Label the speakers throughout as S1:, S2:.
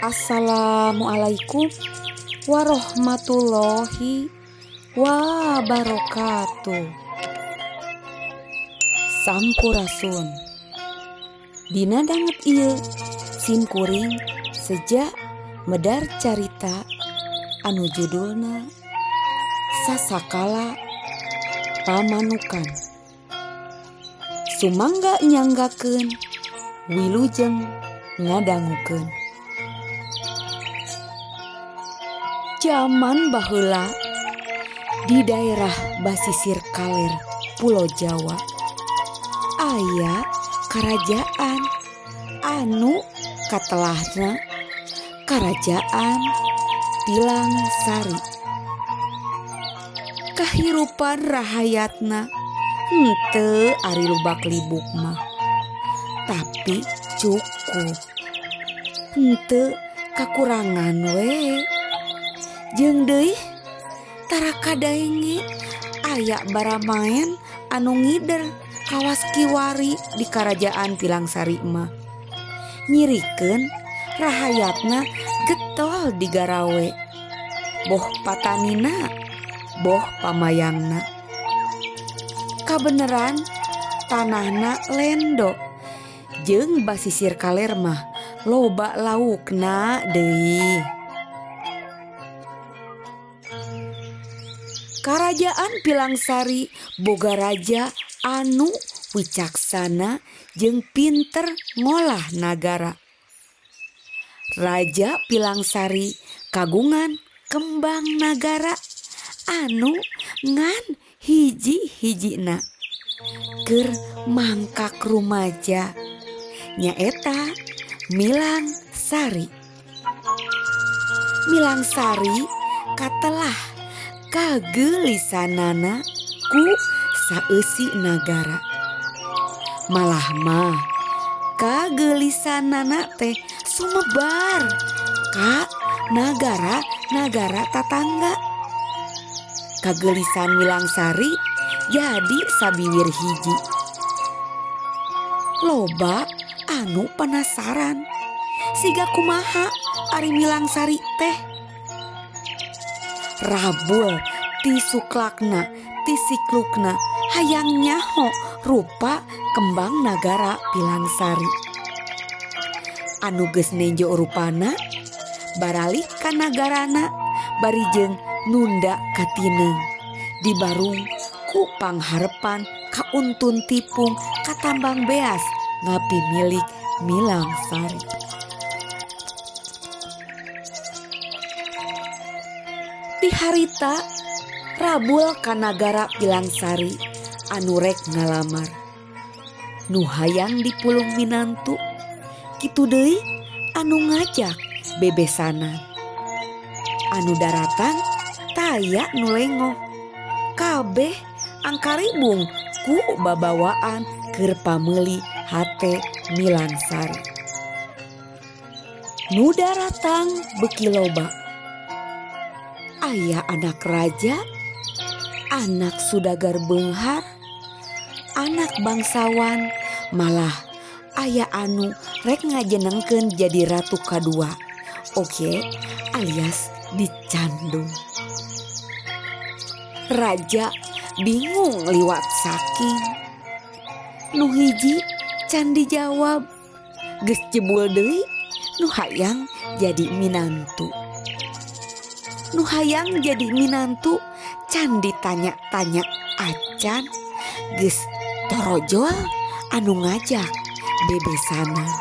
S1: Assalamualaikum warahmatullahi wabarakatuh. Sampurasun. Dina danget ieu sim kuring seja medar carita anu judulna Sasakala Pamanukan. Sumangga nyanggakeun wilujeng ngadangukeun. Jaman baheula di daerah basisir kaler Pulo Jawa aya karajaan anu katelahna Karajaan Pilangsari. Kahirupan rahayatna henteu ari lubak libuk mah, tapi cukup henteu kakurangan we. Jeung deui tara kadaenge aya baramaen anu ngider kawas kiwari di Karajaan Pilangsari mah. Nyirikeun rahayatna getol digarawe, boh patanina boh pamayangna. Kabeneran tanahna lendo jeung basisir kaler mah loba laukna deui. Karajaan Pilangsari boga raja anu wicaksana jeung pinter ngolah nagara. Raja Pilangsari kagungan kembang nagara anu ngan hiji-hijina keur mangkak rumaja nyaeta Milangsari. Milangsari katelah kageulisanana ku saeusi nagara. Malah mah kageulisanana teh sumebar ka nagara-nagara tatangga. Kageulisan Milangsari jadi sabiwir hiji. Loba anu penasaran siga kumaha ari Milangsari teh. Rabul ti suklakna ti siklukna hayang nyaho rupa kembang nagara Pilangsari. Anu geus nenjo rupana baralik ka nagarana bari jeung nunda katineng dibarung ku pangharepan kauntun tipung katambang beas ngapi milik Milangsari. Di harita rabul ka nagara Pilangsari anu rek ngalamar. Nu hayang dipulung minantu kitu deui anu ngajak bebesanan. Anu daratang taya nu lengoh. Kabeh angkaribung ku babawaan keur pameuli hate Milangsari. Nu daratang beuki loba. Aya anak raja, anak sudagar beunghar, anak bangsawan, malah aya anu rek ngajenengkeun jadi ratu kadua. Oke, alias dicandung. Raja bingung liwat saking. Nu hiji can dijawab, geus jebul deui nu hayang jadi minantu. Nu hayang jadi minantu can ditanya-tanya acan, geus torojol anu ngajak bebesanan.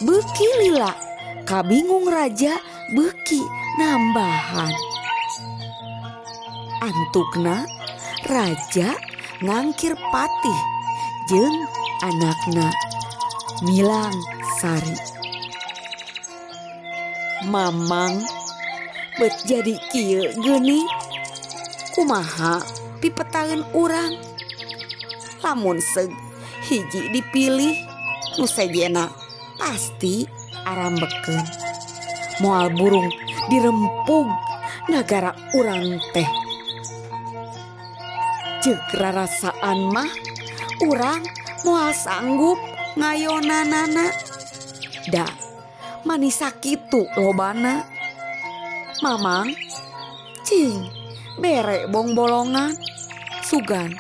S1: Beuki lila kabingung raja beuki nambahan. Antukna raja ngangkir patih jeung anakna Milangsari. Mamang bet jadi kieu geuning, kumaha pipetaeun urang. Lamun seug hiji dipilih nu sejena pasti arambekeun. Moal burung dirempug nagara urang teh. Ceuk rarasaan mah urang moal sanggup ngayonanana. Da mani sakitu lobana. Mamang cing bere bongbolongan sugan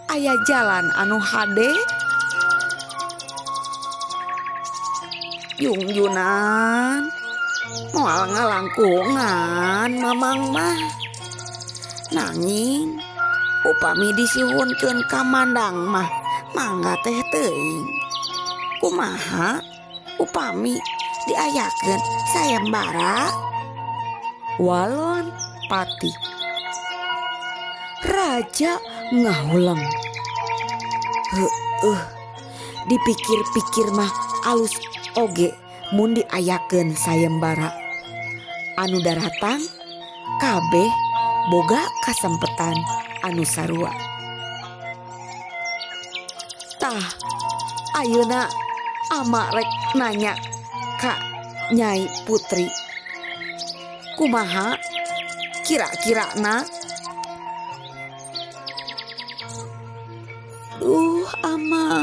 S1: aya jalan anu hade. Jungjunan moal ngalangkungan mamang mah. Nanging upami disiwunkeun ka Mandang mah mangga teh teuing. Kumaha upami diayakeun sayembara? Walon Pati. Raja ngahuleng. Heueuh, dipikir-pikir mah alus oge mun diayakeun sayembara. Anu daratang kabeh boga kasempetan anu sarua. Tah, ayeuna ama rek nanya ka Nyai Putri. Kumaha kira-kirana? Duh ama,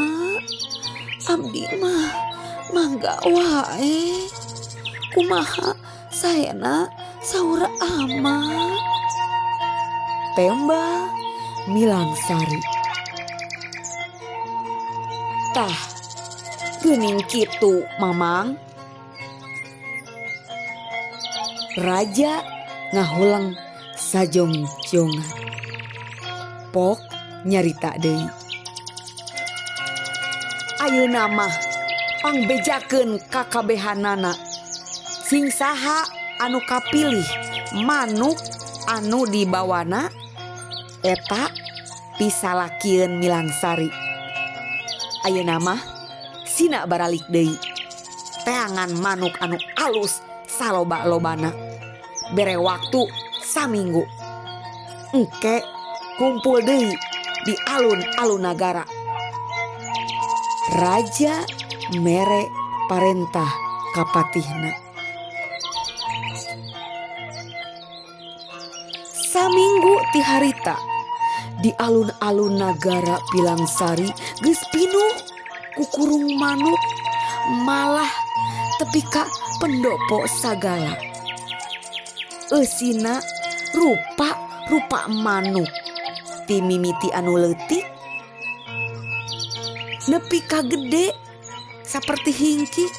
S1: abdi mah mangga wae. Kumaha saena saur ama? Tembal Milangsari. Tah, geuning kitu mamang. Raja ngahuleng sajongjongan. Pok nyarita deui. Ayeuna mah pangbejakeun kakabehanana. Sing saha anu kapilih manuk anu dibawana eta pisalakieun Milangsari. Ayeuna mah sina baralik deui. Teangan manuk anu alus saloba-lobana. Bere waktu saminggu. Engke kumpul deui di alun-alun nagara. Raja mere parentah kapatihna. Saminggu ti harita di alun-alun nagara Pilangsari geus pinuh ku kurung manuk, malah tepi ka pendopo sagala. Eusina rupa-rupa manuk ti mimiti anu leutik nepi ka gede saperti hingkik.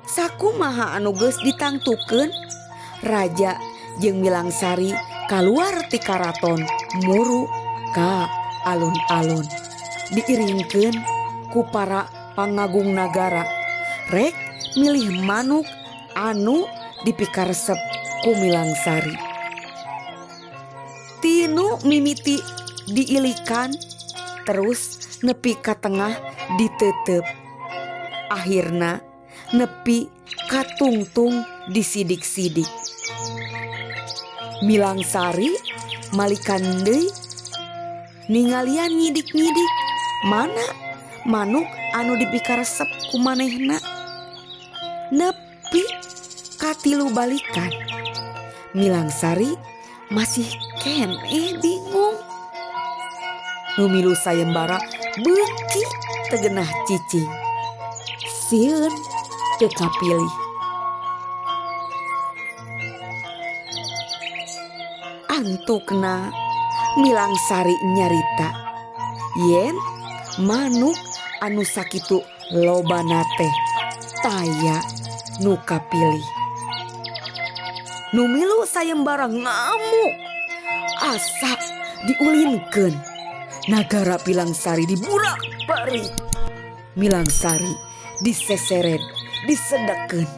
S1: Sakumaha anu geus ditangtukeun, raja jeung Milangsari kaluar ti karaton muru ka alun-alun. Diiringkeun ku para pangagung nagara rek milih manuk anu dipikaresep ku Milangsari. Tinu mimiti diilikan terus nepi ka tengah ditetep. Akhirna nepi katungtung disidik-sidik. Milangsari malikan deui ningalian ngidik-ngidik mana manuk anu dipikaresep ku manehna. Nepi katilu balikan Milangsari masih keneh bingung. Nu milu sayembara beuki tegenah cicing. Sieun teu kapilih. Antukna Milangsari nyarita yen manuk anu sakitu lobana teh taya nu kapilih. Nu milu sayembara ngamuk asa diulinkeun. Nagara Pilangsari diburak-balik. Milangsari diseseret, disedekeun.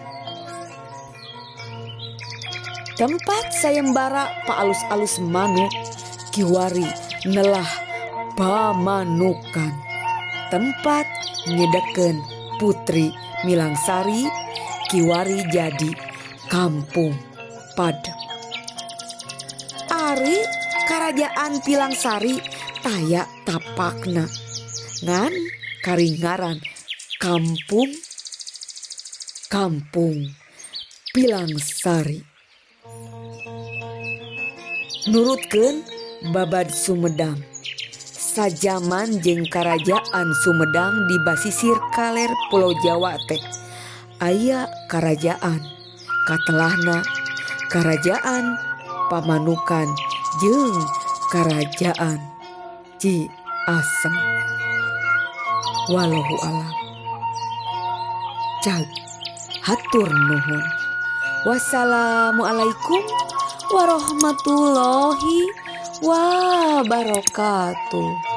S1: Tempat sayembara paalus-alus manuk kiwari nelah pamanukan. Tempat nyedekeun Putri Milangsari kiwari jadi kampung Padek. Ari karajaan Pilangsari taya tapakna ngan karingaran kampung kampung Pilangsari. Nurutkeun babad Sumedang. Sajaman jeung Karajaan Sumedang di basisir kaler Pulau Jawa teh aya Karajaan katelahna Karajaan Pamanukan jeung Karajaan Ciasem. Wallahu alam. Cag hatur nuhun. Wassalamualaikum warahmatullahi wabarakatuh.